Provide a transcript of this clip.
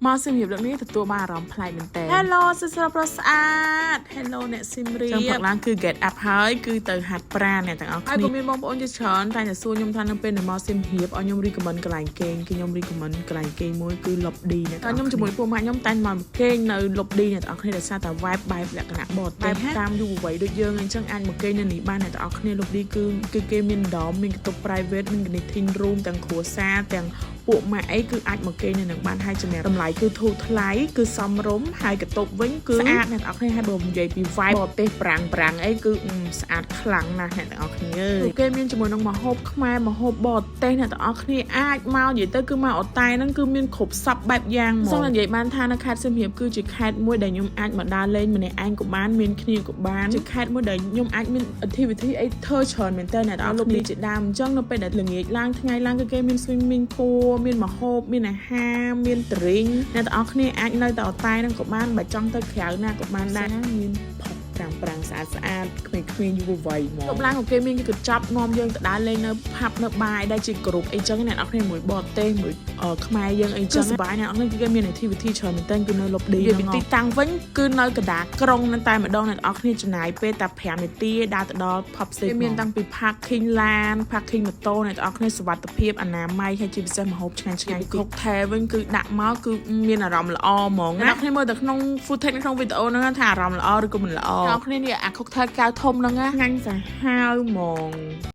មកសៀមរាបលើកនេះទទួលបានអារម្មណ៍ប្លែកមែនតើ Hello សិស្សប្រុសស្អាត Hello អ្នកសៀមរាបចឹងព្រឹកឡើងគឺ get up ហើយគឺទៅហាត់ប្រាណអ្នកទាំងអស់គ្នាហើយក៏មានបងប្អូនជាច្រើនតែតែសួរខ្ញុំថានៅពេលដែលមកសៀមរាបឲ្យខ្ញុំ recommend កន្លែងគេងគឺខ្ញុំ recommend កន្លែងគេងមួយគឺ Lobby អ្នកទាំងអស់ខ្ញុំជាមួយពួកម៉ាក់ខ្ញុំតែងមកគេងនៅ Lobby អ្នកទាំងអស់គ្នាដោយសារតែ vibe បែបលក្ខណៈបរទេសតាមយុវវ័យដូចយើងអញ្ចឹងអាចមកគេងនៅនេះបានអ្នកទាំងអស់គ្នា Lobby គឺគឺគេមាន dorm មានបន្ទប់ private មាន meeting room ទាំងគ្រួសារទាំងពួកម៉ាក់អីគឺអាចមកគេងនៅនឹងបានហើយសម្រាប់តម្លៃគឺធូរថ្លៃគឺសមរម្យហើយកន្ទប់វិញគឺស្អាតអ្នកទាំងអស់គ្នាហើយបើនិយាយពី vibe បរទេសប្រាំងប្រាំងអីគឺស្អាតខ្លាំងណាស់អ្នកទាំងអស់គ្នាអើយគេមានជាមួយនឹងម្ហូបខ្មែរម្ហូបបរទេសអ្នកទាំងអស់គ្នាអាចមកនិយាយទៅគឺមកអតែហ្នឹងគឺមានគ្រប់សពបែបយ៉ាងហ្មងសូមនិយាយបានថានៅខេត្តសៀមរាបគឺជាខេត្តមួយដែលខ្ញុំអាចមកដើរលេងម្នាក់ឯងក៏បានមានគ្នាក៏បានជាខេត្តមួយដែលខ្ញុំអាចមាន activity អីធ្វើច្រើនមែនតើអ្នកទាំងអស់គ្នាជាដើមអញ្ចឹងនៅពេលដែលល្ងាចឡើងថ្ងៃឡើងគឺគេមាន swimming pool មានម្ហូបមានអាហារមាន drink អ្នកទាំងអស់គ្នាអាចនៅតែអតែហ្នឹងក៏បានបើចង់ទៅក្រៅណាក៏បានដែរមានផុសប្រាំងប្រាំងស្អាតស្អាតក្មេងៗយុវវ័យហ្មងឡើងក៏គេមានកញ្ចប់នាំយើងទៅដើរលេងនៅផាប់នៅបាយដែលជាក្រុមអីចឹងអ្នកនរគ្នាមួយបរទេសមួយខ្មែរយើងអីចឹងសប្បាយអ្នកនរគ្នាគឺគេមាន activity ច្រើនមែនទែនគឺនៅ Lobby ហ្នឹងទីតាំងវិញគឺនៅកណ្ដាលក្រុងនឹងតែម្ដងអ្នកនរគ្នាចំណាយពេលតែ5នាទីដើរទៅដល់ pub ផ្សេងមានតាំងពី parking ឡាន parking ម៉ូតូអ្នកនរគ្នាសុវត្ថិភាពអនាម័យហើយជាពិសេសម្ហូបឆ្ងាញ់ឆ្ងាញ់ cocktail វិញគឺដាក់មកគឺមានអារម្មណ៍ល្អហ្មងណាអ្នកគ្នាមើលតែក្នុង footage នៅក្នុងវីដេអូហ្នឹងថាអារម្មណ៍ល្អឬក៏មិនល្អអ្នកគ្នានេះអា cocktail កៅធំហ្នឹងណាឆ្ងាញ់សាហាវហ្មង។